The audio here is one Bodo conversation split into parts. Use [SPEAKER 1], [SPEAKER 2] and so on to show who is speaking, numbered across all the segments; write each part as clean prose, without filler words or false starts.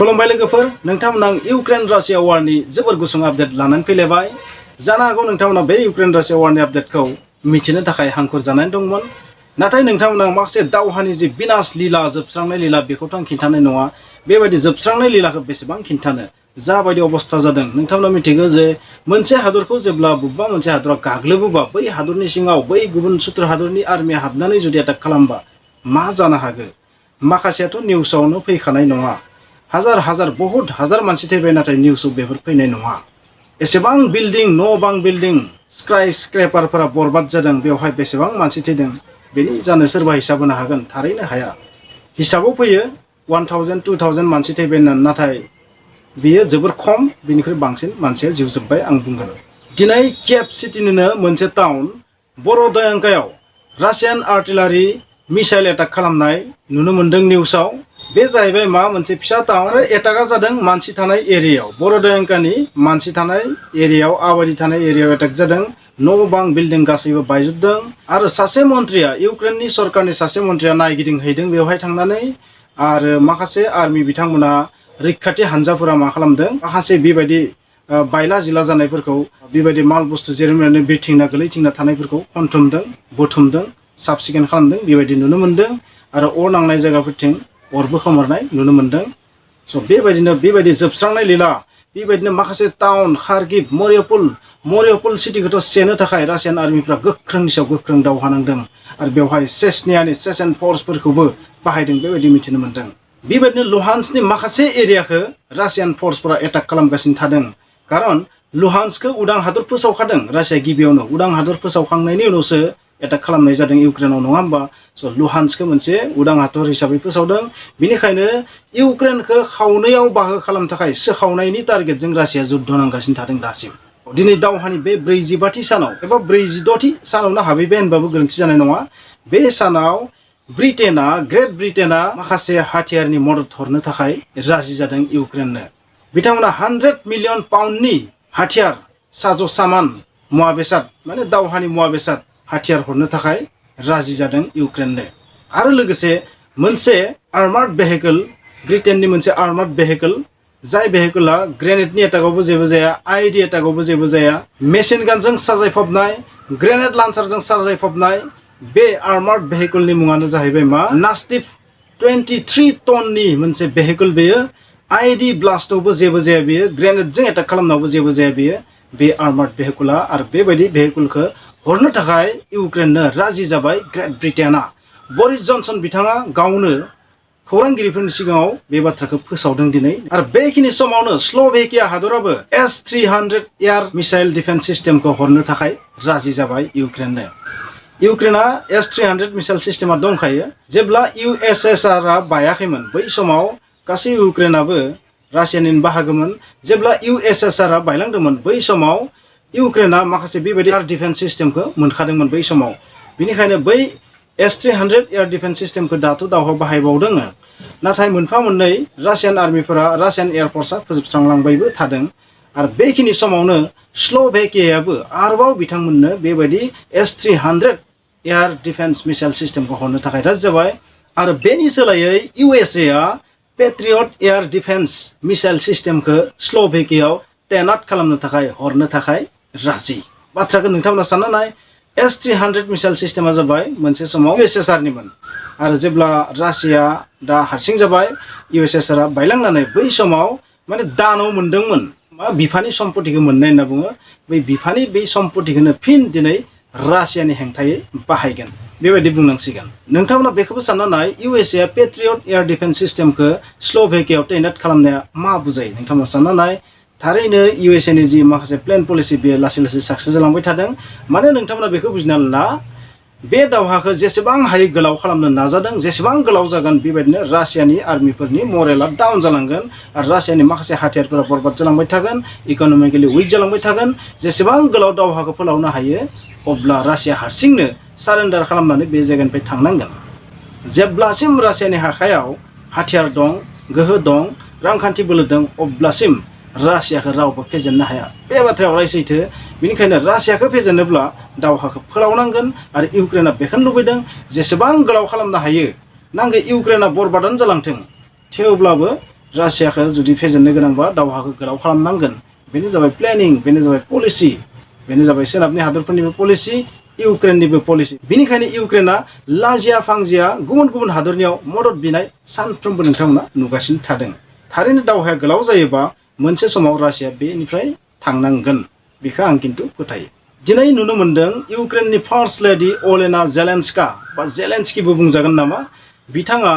[SPEAKER 1] खुलुमबाय लोगोफोर नोंथांमोना इउक्रेन रासिया वारनि जोबोर गुसुं आपडेट लानानै फैलायबाय जानो हागौ नोंथांमोना बे इउक्रेन रासिया वारनि आपडेटखौ मिथिनो थाखाय हांखुर जानानै दंमोन नाथाय नोंथांमोना माखासे दावहानि जि बिनाश लीला जोबस्रांनाय लीला बेखौथ आं खिन्थानाय नङा बेबायदि जोबस्रांनाय लीलाखौ बेसेबां खिन्थानो जाबायदि अबस्था जादों नोंथांमोना मिथिगौ जे मोनसे हादरखौ जेब्ला बबेबा मोनसे हादरा गाग्लोबोबा बै हादरनि सिङाव बै गुबुन सुथुर हादरनि आर्मिया हाबनानै जुदि एटाक खालामबा मा जानो हागौ माखासेयाथ निउसावनो फैखानाय नङा हाजार हाजार बहुत हाजार मानसि थैबाय नाथाय निउसाव बेफोर फैनाय नङा एसेबां बिल्डिं न' बां बिल्डिं स्काई स्क्रेपारफोरा बरबाद जादों बेवहाय बेसेबां मानसि थैदों बेनि जानो सोरबा हिसाब होनो हागोन थारैनो हाया हिसाबाव फैयो 1000 2000 मानसि थैबाय नाथाय बियो जोबोर खम बिनिख्रुइ बांसिन मानसिया जिउ जोबबाय आं बुंगोन दिनै कियेभ सिटीनिनो मोनसे town बोरोदयंकायाव Russian artillery missile attack खालामनाय नुनो मोनदों निउसाव बे जाहैबाय मा मोनसे फिसा टाउन आरो एटाका जादों मानसि थानाय एरियायाव बोरोदयंकानि मानसि थानाय एरियायाव आबादी थानाय एरियायाव एटाक जादों न' बां बिल्डिं गासैबो बायजोबदों आरो सासे मन्थ्रिया इउक्रेननि सरकारनि सासे मन्थ्रिया नायगिदिंहैदों बेवहाय थांनानै आरो माखासे आर्मि बिथांमोना रैखाथि हानजाफोरा मा खालामदों माखासे बेबायदि बायला जिला जानायफोरखौ बेबायदि माल बुस्थु जेरैनो बिरथिंना गोलैथिंना थानायफोरखौ खनथुमदों बुथुमदों साब सिखोन खालामदों बेबायदि नुनो मोनदों आरो अर नांनाय जायगाफोरथिं अरबो खोमोरनाय नुनो मोनदों स' बेबायदि जोबस्रांनाय लीला बेबायदिनो माखासे टाउन खार्किभ मरिउपल सिटीखौथ' सेनो थाखाय रासियान आर्मिफ्रा गोख्रोंनि सायाव गोख्रों दावहा नांदों आरो बेवहाय चेचनियान फर्सफोरखौबो बाहायदों बेबायदि मिथिनो मोनदों बेबायदिनो लुहान्सकनि माखासे एरियाखौ रासियान फर्सफोरा एटाक खालामगासिनो थादों खारन लुहान्सखौ उदां हादर फोसावखादों रासिया गिबियावनो उदां हादर फोसावखांनायनि उनावसो एटाक खालामनाय जादों इउक्रेनाव नङा होमबा स' लुहान्सखौ मोनसे उदां हादर हिसाबै फोसावदों बेनिखायनो इउक्रेनखौ खावनायाव बाहागो खालामनो थाखाय सोखावनायनि टारगेटजों रासिया जुद्ध नांगासिनो थादों दासिम दिनै दावहानि बे 45थि सानाव एबा 46थि सानावनो हाबैबाय होनबाबो गोरोन्थि जानाय नङा बे सानाव ग्रेट ब्रिटेना माखासे हाथियारनि मदद हरनो थाखाय राजि जादों इउक्रेननो बिथांमोना 100 मिलियन पाउन्डनि हाथियार साज' सामान मुवा बेसाद माने दावहानि मुवा बेसाद हाथियार हरनो थाखाय राजि जादों इउक्रेननो आरो लोगोसे मोनसे आर्मार्ड भेहिकल ब्रिटेननि मोनसे आर्मार्ड भेहिकल जाय भेहिकला ग्रेनेडनि एटाकआवबो जेबो जाया आईडी एटाकआवबो जेबो जाया मेसिन गानजों साजायफबनाय ग्रेनेड लान्सारजों साजायफबनाय बे आर्मार्ड भेहिकलनि मुङानो जाहैबाय मा नास्टिफ 23 टननि मोनसे भेहिकल बेयो आईडी ब्लास्टआवबो जेबो जाया बेयो ग्रेनेडजों एटाक खालामनायावबो जेबो जाया बेयो बे आर्मार्ड भेहिकला आरो बेबायदि भेहिकलखौ हरनो थाखाय इउक्रेननो राजि जाबाय ग्रेट ब्रिटेना बोरिस जनसन बिथाङा गावनो खौरांगिरिफोरनि सिगाङाव बे बाथ्राखौ फोसावदों दिनै आरो बेखिनि समावनो स्ल'भेकिया हादराबो S-300 एयार मिसाइल डिफेन्स सिस्टेमखौ हरनो थाखाय राजि जाबाय इउक्रेननो इउक्रेना S-300 मिसाइल सिस्टेमा दंखायो जेब्ला USSRआ बायाखैमोन बै समाव गासै इउक्रेनाबो रासियानि बाहागोमोन जेब्ला USSRआ बायलांदोंमोन बै समाव इउक्रेना माखासे बेबायदि एयार डिफेन्स सिस्टेमखौ मोनखादोंमोन बै समाव बेनिखायनो बै S-300 एयार डिफेन्स सिस्टेमखौ दाथ' दावहायाव बाहायबावदों नाथाय मोनफा मोननै रासियान आर्मिफोरा रासियान एयारफर्सआ फोजोबस्रांलांबायबो थादों आरो बेखिनि समावनो स्ल'भेकियायाबो आरोबाव बिथांमोननो बेबायदि S-300 एयार डिफेन्स मिसाइल सिस्टेमखौ हरनो थाखाय राजि जाबाय आरो बेनि सोलायै USA Patriot air defence missile सिस्टेमखौ स्ल'भेकियायाव तैनात खालामनो थाखाय हरनो थाखाय राजि बाथ्राखौ नोंथांमोना सानना नाय S-300 मिसाइल सिस्टेमा जाबाय मोनसे समाव USSRनिमोन आरो जेब्ला रासिया दा हारसिं जाबाय USSRआ बायलांनानै बै समाव माने दानाव मोनदोंमोन मा बिफानि सम्पतिखौ मोननाय होनना बुङो बै बिफानि बै सम्पतिखौनो फिन दिनै रासियानि हेंथायै बाहायगोन बेबायदि बुंनांसिगोन नोंथांमोना बेखौबो सानना नाय USA पेट्रियट एयार डिफेन्स सिस्टेमखौ स्ल'भेकियायाव तैनात खालामनाया मा बुजायो नोंथांमोना सानना नाय थारैनो USAनि जि माखासे प्लेन पलिसि बेयो लासै लासै साक्सेस जालांबाय थादों माने नोंथांमोना बेखौ बुजिना ला बे दावहाखौ जेसेबां हायो गोलाव खालामनो नाजादों जेसेबां गोलाव जागोन बेबायदिनो रासियानि आर्मिफोरनि मरेला डाउन जालांगोन आरो रासियानि माखासे हाथियारफोरा बरबाद जालांबाय थागोन इक'नमिकेलि उइक जालांबाय थागोन जेसेबां गोलाव दावहाखौ फोलावनो हायो अब्ला रासिया हारसिंनो सारेन्डार खालामनानै बे जायगानिफ्राय थांनांगोन जेब्लासिम रासियानि आखायाव हाथियार दं गोहो दं रांखान्थि बोलो दं अब्लासिम रासियाखौ रावबो फेजेननो हाया बे बाथ्राया अराय सैथो बेनिखायनो रासियाखौ फेजेननोब्ला दावहाखौ फोलावनांगोन आरो इउक्रेना बेखौनो लुबैदों जेसेबां गोलाव खालामनो हायो नांगौ इउक्रेना बरबादानो जालांथों थेवब्लाबो रासियाखौ जुदि फेजेननो गोनांबा दावहाखौ गोलाव खालामनांगोन बेनो जाबाय प्लेनिं बेनो जाबाय पलिसि बेनो जाबाय सोनाबनि हादरफोरनिबो पलिसि इउक्रेननिबो पलिसि बेनिखायनो इउक्रेना लाजिया फांजिया गुबुन गुबुन हादरनियाव मदद बिनाय सानफ्रोमबो नोंथांमोना नुगासिनो थादों थारैनो दावहाया गोलाव जायोबा मोनसे समाव रासिया बेनिफ्राय थांनांगोन बेखौ आं खिन्थु फोथायो दिनै नुनो मोनदों इउक्रेननि फार्स्ट लेडि ओलेना जेलेन्स्का बा जेलेन्स्कीबो बुंजागोन नामा बिथाङा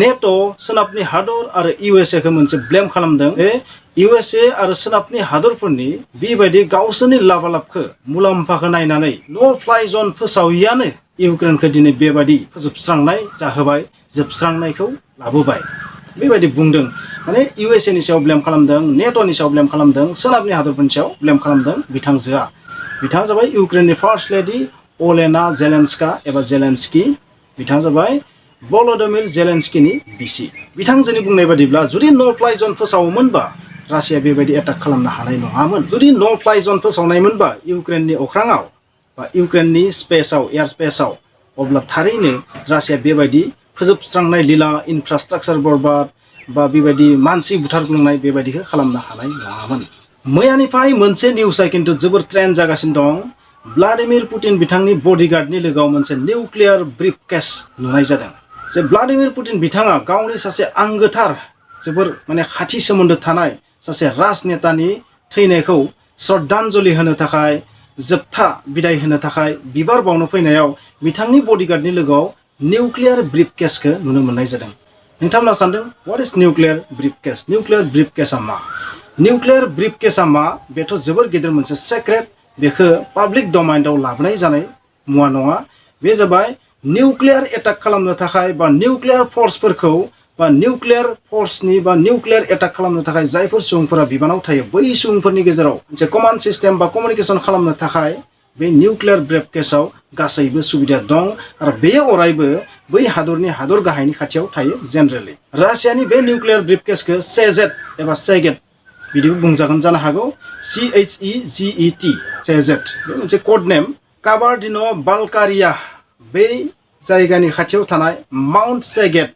[SPEAKER 1] नेटो सोनाबनि हादर आरो इउएसए खौ मोनसे ब्लेम खालामदों जे इउएसए आरो सोनाबनि हादरफोरनि बेबायदि गावसोरनि लाबालाबखौ मुलाम्फाखौ नायनानै नो फ्लाइ जन फोसावैयानो इउक्रेनखौ दिनै बेबायदि फोजोबस्रांनाय जाहोबाय जोबस्रांनायखौ लाबोबाय बेबायदि बुंदों माने इउएसए नि सायाव ब्लेम खालामदों नेटोनि सायाव ब्लेम खालामदों सोनाबनि हादरफोरनि सायाव ब्लेम खालामदों बिथाङा जाबाय इउक्रेननि फार्स्ट लेडि ओलेना जेलेन्स्का एबा जेलेन्स्की बिथाङा जाबाय bolodymir जेलेन्स्कीनि बिसि बिथांजोनि बुंनाय बादिब्ला जुदि नो फ्लाइ जन फोसावोमोनबा रासिया बेबायदि एटाक खालामनो हानाय नङामोन जुदि नो फ्लाइ जन फोसावनायमोनबा इउक्रेननि अख्राङाव बा इउक्रेननि स्पेसआव एयार स्पेसआव अब्ला थारैनो रासिया बेबायदि फोजोबस्रांनाय लीला इनफ्रास्ट्राक्चार बरबाद बा बेबायदि मानसि बुथारग्लुंनाय बेबायदिखौ खालामनो हानाय नङामोन मैयानिफ्राय मोनसे निउसआ खिन्थु जोबोर ट्रेन्ड जागासिनो दं ब्लाडिमिर पुतिन बिथांनि बडिगार्डनि लोगोआव मोनसे निउक्लियार ब्रिफकेस नुनाय जादों जे ब्लाडिमिर पुतिन बिथाङा गावनि सासे आंगोथार जोबोर माने खाथि सोमोन्दो थानाय सासे राजनेतानि थैनायखौ श्रद्धांजलि होनो थाखाय जोबथा बिदाय होनो थाखाय बिबार बावनो फैनायाव बिथांनि बडिगार्डनि लोगोआव निउक्लियार ब्रिफकेसखौ नुनो मोननाय जादों नोंथांमोना सानदों व्हाट इज निउक्लियार ब्रिफकेस मा निउक्लियार ब्रिफकेसआ मा बेथ' जोबोर गिदिर मोनसे सेक्रेट बेखौ पाब्लिक डोमाइनआव लाबोनाय जानाय मुवा नङा बे जाबाय निउक्लियार एटाक खालामनो थाखाय बा निउक्लियार फोर्सफोरखौ बा निउक्लियार फोर्सनि बा निउक्लियार एटाक खालामनो थाखाय जायफोर सुबुंफोरा बिबानाव थायो बै सुबुंफोरनि गेजेराव मोनसे कमान्ड सिस्टेम बा कमिउनिकेशन खालामनो थाखाय बे निउक्लियार ब्रिफकेसआव गासैबो सुबिदा दं आरो बेयो अरायबो बै हादरनि हादर गाहायनि खाथियाव थायो जेनेरेलि रासियानि बे निउक्लियार ब्रिफकेसखौ सेजेट एबा सेगेट बिदिबो बुंजागोन जानो हागौ CHEGET सेजेट बे मोनसे कोड नेम काबार्डिनो बाल्कारिया बे जायगानि खाथियाव थानाय माउन्ट सेगेट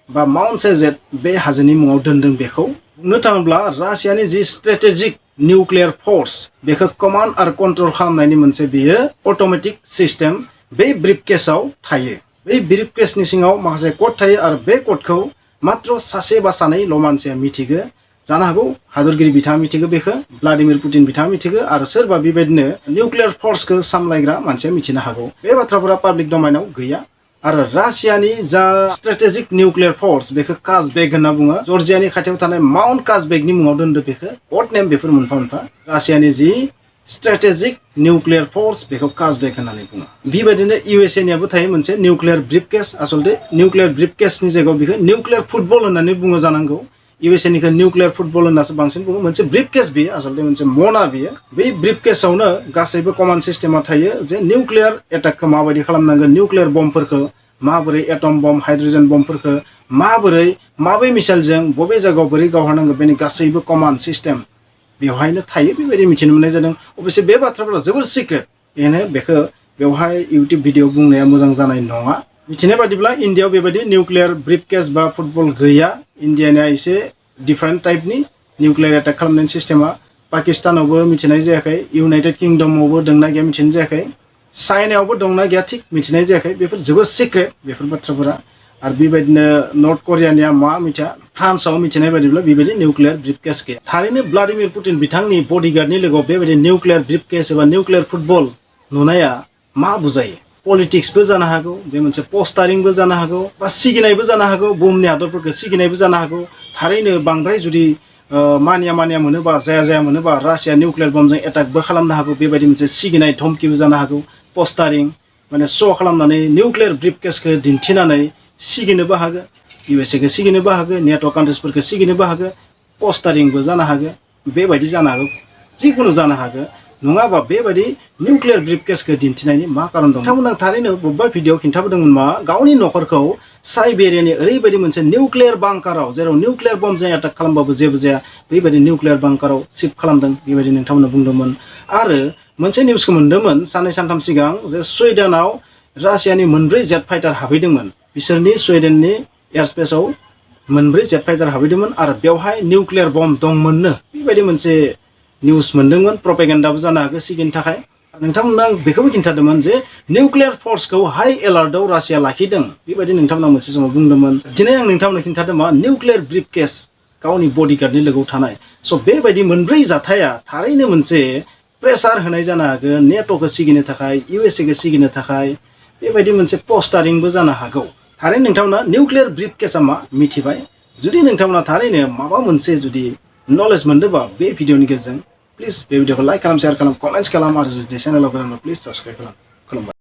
[SPEAKER 1] बा माउन्ट सेजेट बे हाजोनि मुङाव दोनदों बेखौ बुंनो थाङोब्ला रासियानि जि स्ट्रेटेजिक निउक्लियार फोर्स बेखौ कमान्ड आरो कन्ट्रोल खालामनायनि मोनसे बेयो अटोमेटिक सिस्टेम बे ब्रिफकेसआव थायो बे ब्रिफकेसनि सिङाव माखासे कोड थायो आरो बे कोडखौ मात्र सासे बा सानैल' मानसिया मिथिगो जानो हागौ हादरगिरि बिथाङा मिथिगो बेखौ ब्लाडिमिर पुतिन बिथाङा मिथिगो आरो सोरबा बेबायदिनो निउक्लियार फोर्सखौ सामलायग्रा मानसिया मिथिनो हागौ बे बाथ्राफोरा पाब्लिक डोमाइनआव गैया आरो रासियानि जा स्ट्रेटेजिक निउक्लियार फोर्स बेखौ काजबेक होनना बुङो जर्जियानि खाथियाव थानाय माउन्ट काजबेकनि मुङाव दोनदो बेखौ कोड नेम बेफोर मोनफा मोनफा रासियानि जि स्ट्रेटेजिक निउक्लियार फोर्स बेखौ काजबेक होननानै बुङो बेबायदिनो इउएसए नियाबो थायो मोनसे निउक्लियार ब्रिफकेस आसलते निउक्लियार ब्रिफकेसनि जायगायाव बेखौ निउक्लियार फुटबल होननानै बुङो जानांगौ इउएसए निखौ निउक्लियार फुटबल होननासो बांसिन बुङो मोनसे ब्रिफकेस बेयो आसलते मोनसे मना बेयो बे ब्रिफकेसआवनो गासैबो कमान्ड सिस्टेमा थायो जे निउक्लियार एटाकखौ माबायदि खालामनांगोन निउक्लियार बमफोरखौ माबोरै एटम बम हाइड्रोजेन बमफोरखौ माबोरै माबे मिसाइलजों बबे जायगायाव बोरै गावहरनांगौ बेनि गासैबो कमान्ड सिस्टेम बेवहायनो थायो बेबायदि मिथिनो मोननाय जादों अबयसे बे बाथ्राफोरा जोबोर सिक्रेट बेनो बेखौ बेवहाय इउटिउब भिडिअ बुंनाया मोजां जानाय नङा मिथिनाय बादिब्ला इन्डियायाव बेबायदि निउक्लियार ब्रिफकेस बा फुटबल गैया इन्डियानिया एसे डिफरेन्ट टाइपनि निउक्लियार एटाक खालामनायनि सिस्टेमा पाकिस्तानावबो मिथिनाय जायाखै इउनाइटेड किंडमावबो दंना गैया मिथिनाय जायाखै चाइनायावबो दंना गैया थिग मिथिनाय जायाखै बेफोर जोबोर सिक्रेट बेफोर बाथ्राफोरा आरो बेबायदिनो नर्थ करियानिया मा मिथिया फ्रान्सआव मिथिनाय बादिब्ला बेबायदि निउक्लियार ब्रिफकेस गैया थारैनो ब्लाडिमिर पुतिन बिथांनि बडिगार्डनि लोगोआव बेबायदि निउक्लियार ब्रिफकेस एबा निउक्लियार फुटबल नुनाया मा बुजायो पलिटिक्सबो जानो हागौ बे मोनसे पोस्टारिंबो जानो हागौ बा सिगिनायबो जानो हागौ बुहुमनि हादरफोरखौ सिगिनायबो जानो हागौ थारैनो बांद्राय जुदि मानिया मोनोबा जाया मोनोबा रासिया निउक्लियार बमजों एटाकबो खालामनो हागौ बेबायदि मोनसे सिगिनाय धमकिबो जानो हागौ पोस्टारिं माने श' खालामनानै निउक्लियार ब्रिफकेसखौ दिन्थिनानै सिगिनोबो हागौ इउएसए खौ सिगिनोबो हागौ नेट' कान्ट्रिसफोरखौ सिगिनोबो हागौ पोस्टारिंबो जानो हागौ बेबायदि जानो हागौ जिखुनु जानो हागौ नङाबा बेबायदि निउक्लियार ब्रिफकेसखौ दिन्थिनायनि मा कारन दं बिथांमोना थारैनो बबेबा भिडिअ खिन्थाबोदोंमोन मा गावनि न'खरखौ साइबेरियानि ओरैबायदि मोनसे निउक्लियार बांकाराव जेराव निउक्लियार बमजों एटाक खालामबाबो जेबो जाया बेबायदि निउक्लियार बांकाराव शिफ्ट खालामदों बेबायदि नोंथांमोना बुंदोंमोन आरो मोनसे निउसखौ मोन्दोंमोन साननै सानथाम सिगां जे स्वीडेनाव रासियानि 4 जेट फाइटार हाबहैदोंमोन बिसोरनि स्वीडेननि एयार स्पेसआव मोनब्रै जेट फाइटार हाबैदोंमोन आरो बेवहाय निउक्लियार बम्ब दंमोननो बेबायदि मोनसे निउस मोनदोंमोन प्रपेगेन्डाबो जानो हागौ सिगिनो थाखाय नोंथांमोना बेखौबो खिन्थादोंमोन जे निउक्लियार फोर्सखौ हाई एलार्टआव रासिया लाखिदों बेबायदि नोंथांमोना मोनसे समाव बुंदोंमोन दिनै आं नोंथांमोननो खिन्थादों मा निउक्लियार ब्रिफकेस गावनि बडिगार्डनि लोगोआव थानाय स' बेबायदि मोनब्रै जाथाया थारैनो मोनसे प्रेसार होनाय जानो हागौ नेट'खौ सिगिनो थाखाय इउएसए खौ सिगिनो थाखाय बेबायदि मोनसे पोस्टारिंबो जानो हागौ थारैनो नोंथांमोना निउक्लियार ब्रिफकेसआ मा मिथिबाय जुदि नोंथांमोना थारैनो माबा मोनसे जुदि नलेज मोनदोंबा बे भिडिअनि गेजेरजों प्लिज बे भिडिअखौ लाइक खालाम शेयार खालाम कमेन्ट्स खालाम आरो जुदि चेनेलाव गोदानबा प्लिज साबस्क्राइब खालाम खुलुमबाय।